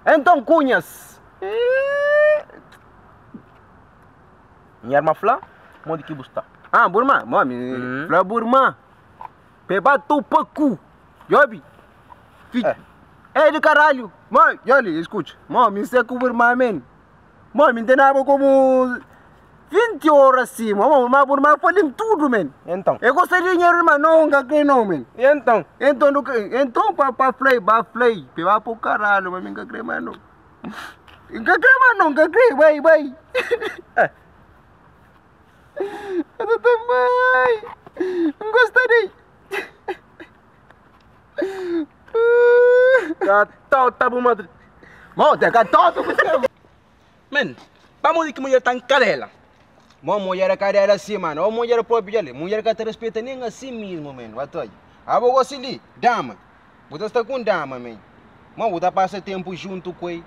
Então cunhas. Nha irma fla, modi ki bu sta? Ah, burma, mami, Hum. fla burma. Pe batu pa cu. Yobi. Fi. É. É de caralho. Mãe, olha, escute. Mami, você é com burma, man. Mami, não tem nada como 20 horas assim, mano. Mas burma foi em tudo, man. Então. Eu gostaria de dinheiro, mas não, não quer não, man. E então? Então, do que- então pa, pa play, ba play, pe vai pro caralho, mas nunca crê mais não. Nunca crê mais não, nunca crê, vai, vai. É. Eu também. Não gostaria. Catota, bu madre. Mó, tem catota você. Man, vamos dizer que mulher tá em cadela. Mó, mulher é cadela assim, mano. Ó, mulher própria ali. Mulher que te respeita nem assim mesmo, mano. Vai tu aí. Ah, vou gostar ali. Dama. Você está com dama, man. Mó, você passa tempo junto com ele.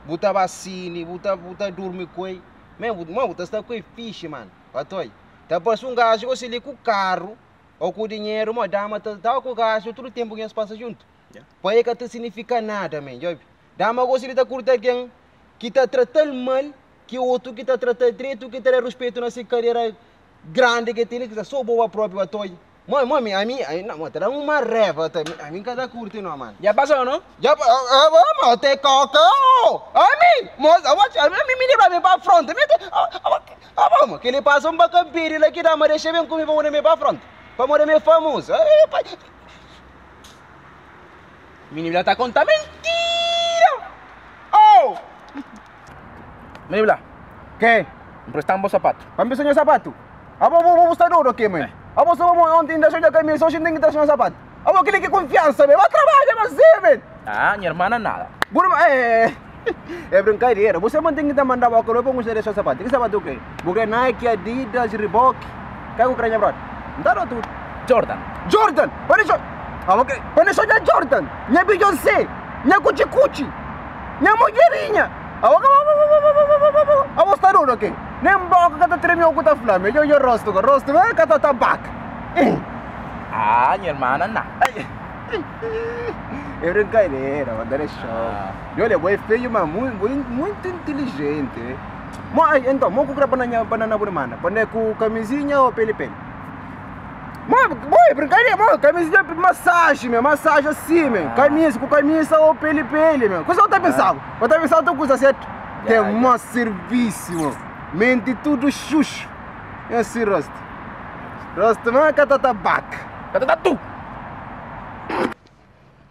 Você vacine, você, você dorme com ele. Man, mó, você está com ele fixe, mano. Vai tu aí. Tá parece um gajo que ali com o carro ou com o dinheiro, mó, dama tá, tá com o gajo todo o tempo que eles passam junto. Yeah. Pai que te significa nada, man. Já ouvi? Dama gosta de tá curta alguém que tá tratando mal, que o outro que tá tratando direito, que tá respeito na sua carreira grande que tem, que tá só boa própria a toy. Mãe, mãe, a mim, a não, tá dando uma raiva, tá, a mim cada curte não, mano. Já passou, não? Já, ah, ah, até coca, a mim, moça, a mim me lembra pra frente, me, ah, ah, vamos, que ele passa um bacambiri lá que dá, mas deixa bem comigo, vamos me pra frente, pra morrer meio famoso. Ah, pai. Menina tá contando mentira! Oh! Menina, Que? emprestamos o sapato. Vamos ver sapato. Ah, vou, vou, vou buscar ouro aqui, mãe. Ah, vou só ontem ainda a camisa, hoje tem que trazer sapato. Ah, vou aquele que confiança, man. Vai trabalhar, mas é, man. Ah, minha irmã nada. Burma, é. É brincadeira. Você mantém que tá mandando a coroa para mostrar seu sapato. Que sapato que? Porque Nike, Adidas, Reebok. Que é o crânio, brother? Não dá tudo. Jordan. Jordan! Olha só! Ah, ok. Olha só da Jordan! Minha Beyoncé! Minha Gucci Gucci! Minha mulherinha! Ah, ok. Ah, vou estar ok? Nem boca que tá tremendo com tá flame. Eu eu rosto, rosto, vai que tá tabaco. Ah, minha irmã nada. É brincadeira, mas é show. Ah. E olha, é feio, mas muito, muito, muito inteligente. Mas, então, vamos comprar banana, banana por mana. Banana com camisinha ou pele pele? Mas, boy, brincadeira, mano, camisinha, massagem, meu, massagem assim, meu. Camisa, com camisa ou pele pele, meu. Coisa eu tá pensando? Eu tá pensando outra coisa, certo? Tem Já, um serviço, meu. Mente tudo xuxo. É assim, rosto. Rosto, mano, cata tabaco. Catota tu!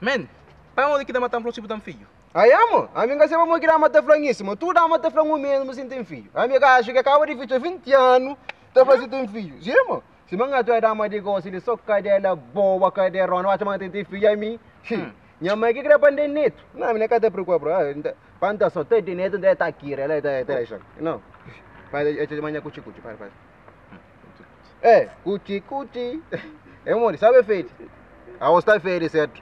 Man, vamos dizer que dá matar um próximo filho. Aí, amo, a minha sempre vamos criar mata franguíssimo. Tu dá mata frango mesmo sem ter filho. A minha acho que acaba de ficar 20 anos, tá fazendo tem filho. Sim, irmão? Se manga tu é dama de gosto, ele só cadela boa, cadeirona, vai chamar tem filho a mim. Sim. Minha mãe que queria pande neto. Não, minha casa preocupa, panda só tem de neto, tá aqui, ela tá tá Não. Vai, eu te manhã cuti cuti, para, para. É, cuti cuti. É, amor, sabe feito? A está feito, certo?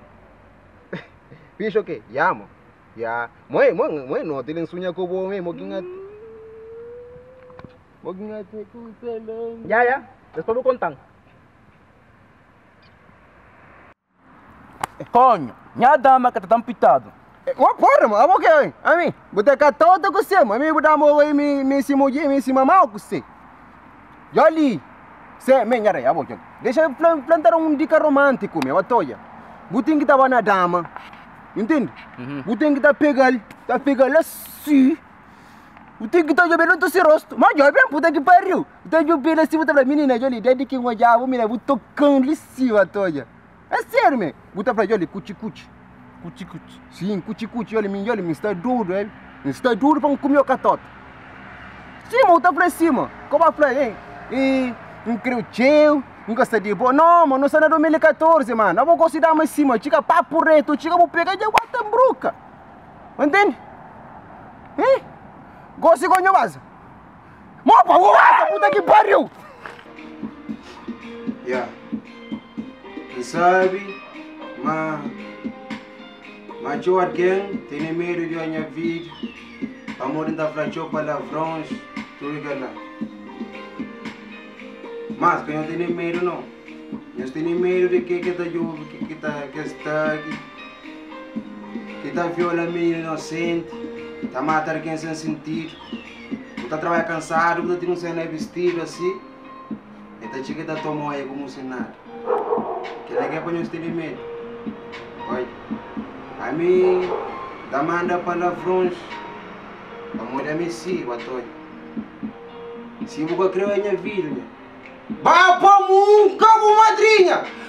Bicho o quê? Yamo. Ya. Mãe, mãe, mãe, não, tem sonha com o homem, moquinha. Moquinha te cuselão. Já, já. Depois vou contar. Coño, minha dama que tá tão pitado. Uma porra, mano, o que é? A mim, botar catota com você, mano. A mim, botar mo me me se moje, me se mamau com você. Joli. Se, me nhara, ya boca. Deixa eu plantar um dica romântico, meu, a toia. Butin que tava na dama. Entende? Uhum. Butin que tá pegando, tá pegando assim. Butin que tá jogando no seu rosto. Mas eu bem, puta que pariu. Tá jogando assim, botar pra menina, Joli, desde que eu olhava, menina, vou tocando assim, a toia. É sério, meu. Botar pra Joli, cuti cuti. Cuti cuti. Sim, cuti cuti, olha, me olha, me está duro, é? Me está duro para comer o catota. Sim, mas tá pra cima. Como a falei, hein? E um creu um gosta de boa. Não, mano, não está na 2014, mano. Eu vou considerar mais cima. Chica papo reto, chica vou pegar de bota bruca. Entende? Hein? Gosto de vaza. Mopa, vaza, puta que pariu! Yeah. Quem sabe, mas. Mas eu alguém tem medo de olhar vídeo, amor ainda flachou palavrões, tudo que lá. Mas que eu não tenho medo não. Eu tenho medo de que que tá que que tá que está aqui. Que. Ki ta viola mininu inosenti, ta mata algen sen sintidu. Bu ta trabadja kansadu, bu ta tira un sena bistidu asi, e ta txiga e ta toma oia komu si nada. Kel-la ki é pa nhos tene medu. Oi, ami N ta manda palavrons pamodi ami é si, batoi. Si bu ka krê oia nha vida, nha. Ba pa munka bu madrinha!